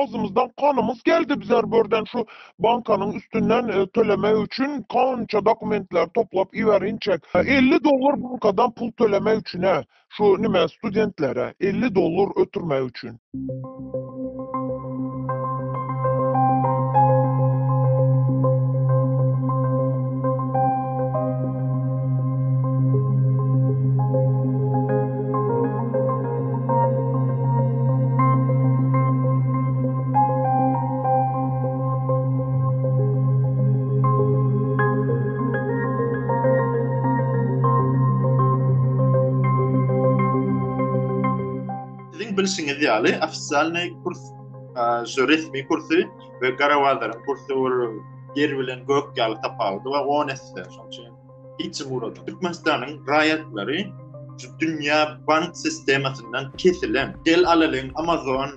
Agzymyzdan kanymyz geldi bizler birden şu bankanyň üstünden tölemek üçin kança dokumentler toplap iberinçek. 50 dollar bankadan pul tölemek üçin-ä şu nime studentlere 50 dollar ötürmek üçin. Siziň bilşiňiz ýaly, ofisialnyý kurs, şu resmi kursy we gara bazaryň kursy bir ýer bilen gök ýaly tapawudy bar, on esse. Şonuň üçin hiç kim ugradan. Türkmenistanyň raýatlary şu dünýä bank sistemasyndan kesilen. Gel alalyň Amazon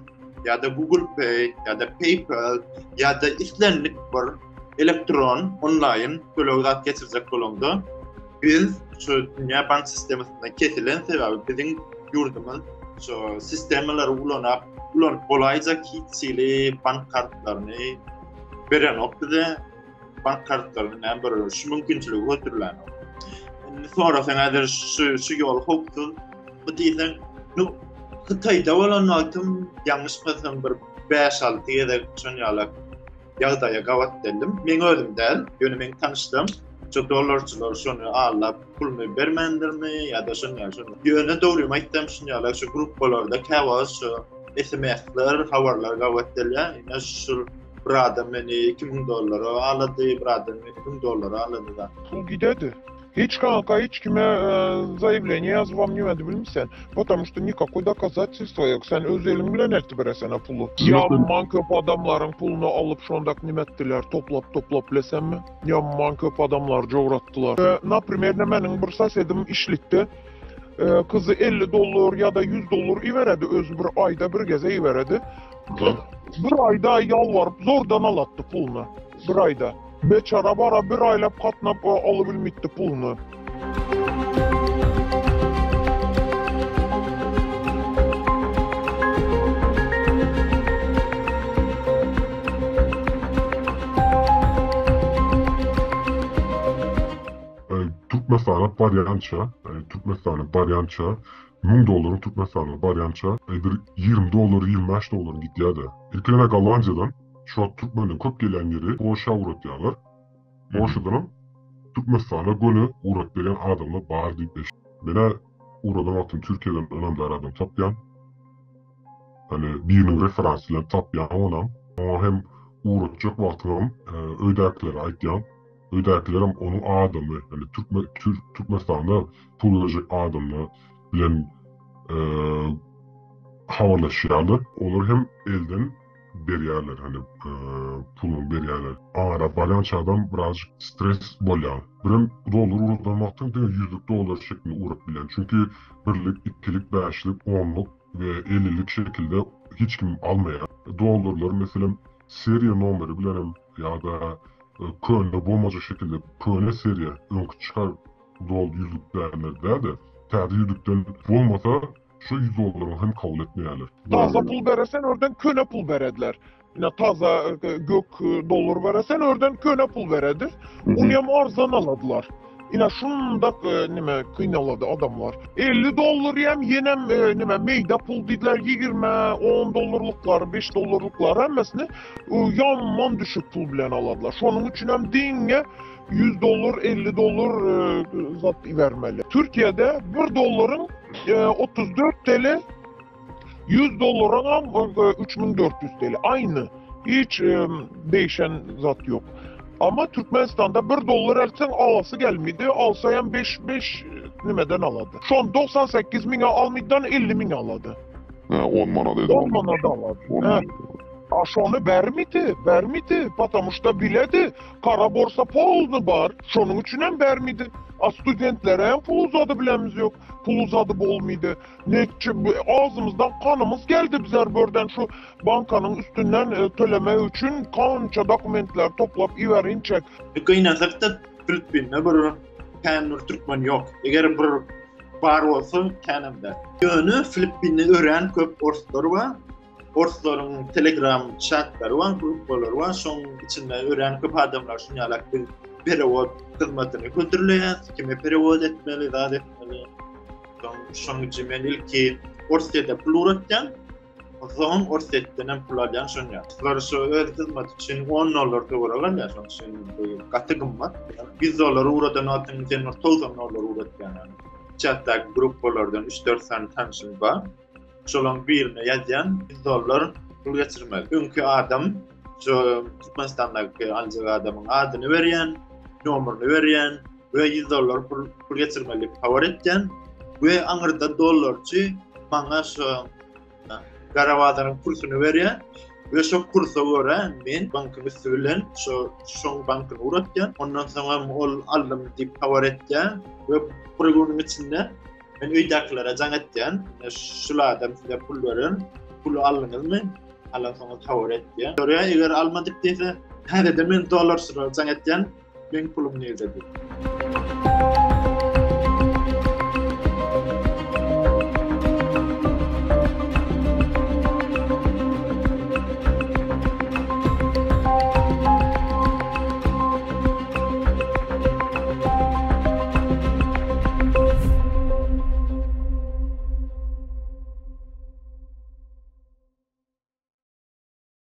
ýa-da Google Pay ýa-da PayPal ýa-da islendik bir elektron onlaýn töleg zat geçirjek bolanda biz şu dünýä bank sistemasyndan kesilen sebäbi biziň ýurdumyz şu sistemalary ulanyp ulanyp bolaýjak hiç hili bank kartlaryny berenok bize. Bank kartlaryny näme bir şu mümkinçiligi hödürlänok. Indi sorasaň häzir şu şu ýol howpsuz bu diýseň, nu Hytaýda bolan wagtym ýalňyşmasam bir 5-6 gezek şon ýaly ýagdaýa gabat geldim. Meň özüm däl, ýöne meň tanyşlarym şu dollarçylar şony aldap puluny bermändirmi ýa-da şon ýaly şon. Ýöne dogrymy aýtsam şun ýaly şu gruppalarda käwagt şu SMS-ler, habarlar gabat gelýär. Ine şu Bir adam meni 2000 dollara alady, bir adam meni 1000 dollara alady da. Pul gidedi. Hiç kanka hiç kime zaýawleniýe ýazybam nümedi bilmisen. Потому что nikakoý dokazatelstwa ýok. Sen öz eliň bilen eltiberesene puly. Ýaman köp adamlaryň puluny alyp şondak nimetdiler toplap toplap bilesenmi? Ýaman köp adamlary jowratdylar. Naprimer meniň bir sosedim işlikde kyzy 50 dollar ýa-da 100 dollar iberedi özi bir aýda bir gezek iberedi. Bir aýda ýalbaryp zordan alatdy puluny. Bir aýda. Beçara bara bir aýlap gatnap alybilmitdi puluny. Türkmenistana barýança, Türkmenistana barýança 1000 dollaryň Türkmenistana barýança bir 20 dollar, 25 dollaryň gidýär-de. Ilkilen Gollandiýadan şu wagt türkmenleň köp gelýän ýeri Polşa ugratýarlar. Polşadanam Türkmenistana göni ugrat berýän adamlar bar diýip eşitdim. Men-ä ugradan wagtym Türkiýeden ynamdar adam tapýan. Hani biriniň referans bilen tapýan onam. Oňa hem ugratjak wagtyňam öýdäkilere aýtýan. Öýdäkilerem onuň adamy, ýagny türkmen Türkmenistanda pul berjek adamlar bilen habarlaşýarlar. Olar hem elden berýärler, hani puluny berýärler. Ara barýança adam birazjyk stres bolýar. Birem dollar ugradan wagtyň diňe ýüzlük dollar şeklinde ugrap bilýän. Çünki birlik, ikilik, bäşlik, onluk we ellilik şekilde hiç kim almaýar. Dollarlar meselem seriýa nomeri bilenem ýa-da köne bolmajak şekilde köne seriýa öňki çykar dol ýüzlük däller däl-de täze ýüzlükden bolmasa şu ýüz dollaryňy hem kabul etmeýärler. Taza pul beresen örden köne pul berediler. Ine taza gök dollar beresen örden köne pul beredi. Ony hem arzan aladylar. Ine şundak nime kynalady adamlar. 50 dollar hem ýenem nime meýda pul diýdiler 20, 10 dollarlyklary, 5 dollarlyklary hemmesini ýaman düşük pul bilen aladylar. Şonuň üçin hem diňe 100 dollar, 50 dollar zat ibermeli. Türkiýede 1 dollaryň 34 TL 100 dollaryňam 3400 TL. Aýny. Hiç değişen zat ýok. Ama Türkmenistanda 1 dollar eltseň alasy gelmedi. Alsa hem 5 5 nimeden alady. Şon 98 miňe almydan 50 miňe alady. Ha, 10 manat edip 10 manat alady. Ha. A şony bermedi, bermedi. Потому что biledi, kara borsa polny bar. Şonuň üçin hem bermedi. A studentlere hem pul uzady bilemiz ýok. Pul uzady bolmydy. Neçe agzymyzdan kanymyz geldi bizler birden şu bankanyň üstünden tölemek üçin kança dokumentleri toplap iberinçek. Gynansak-da Filippinde bir kän bir türkmen ýok. Eger bir bar bolsa känem däl. Ýöne Filippinde örän köp orslar bar. Orslaryň Telegram çatlary bar, gruppalary bar. Şoň içinde örän köp adamlar şuny ýalak bir perewod hyzmatyny hödürleýär. Kime perewod etmeli, zat etmeli. Soň şoň üçin men ilki Orsýete pul ugratýan. Soň Orsýetden hem pul alýan şoň ýaly. Bular şu öz hyzmaty üçin 10 dollar töweregi alýar. Şoň üçin bu gaty gymmat. 100 dollar ugradan wagtyň sen bir 90 dollar ugratýan. Çatdaky gruppalardan 3-4 sany tanşym bar. Şolaň birine ýazýan 100 dollar pul geçirmeli. Öňki adam şu Türkmenistandaky aljak adamyň adyny berýän, nomerini berýän we 100 dollar pul, pul geçirmeli diýip habar etýän we aňyrda dollarçy maňa şu gara bazaryň kursuny berýär we şo kursa görä men bankyň üsti bilen şo şoň bankyny ugratýan. Ondan soň hem ol aldym diýip habar etýär we bir günüň içinde men öýdäkilere jaň etýän. Şul adam size pul beren, puly aldyňyzmy? Alansoňyz habar etýän. Görýär, eger almadyk diýse, täzeden men dollarçylara jaň etýän, meň pulum nirde diýip.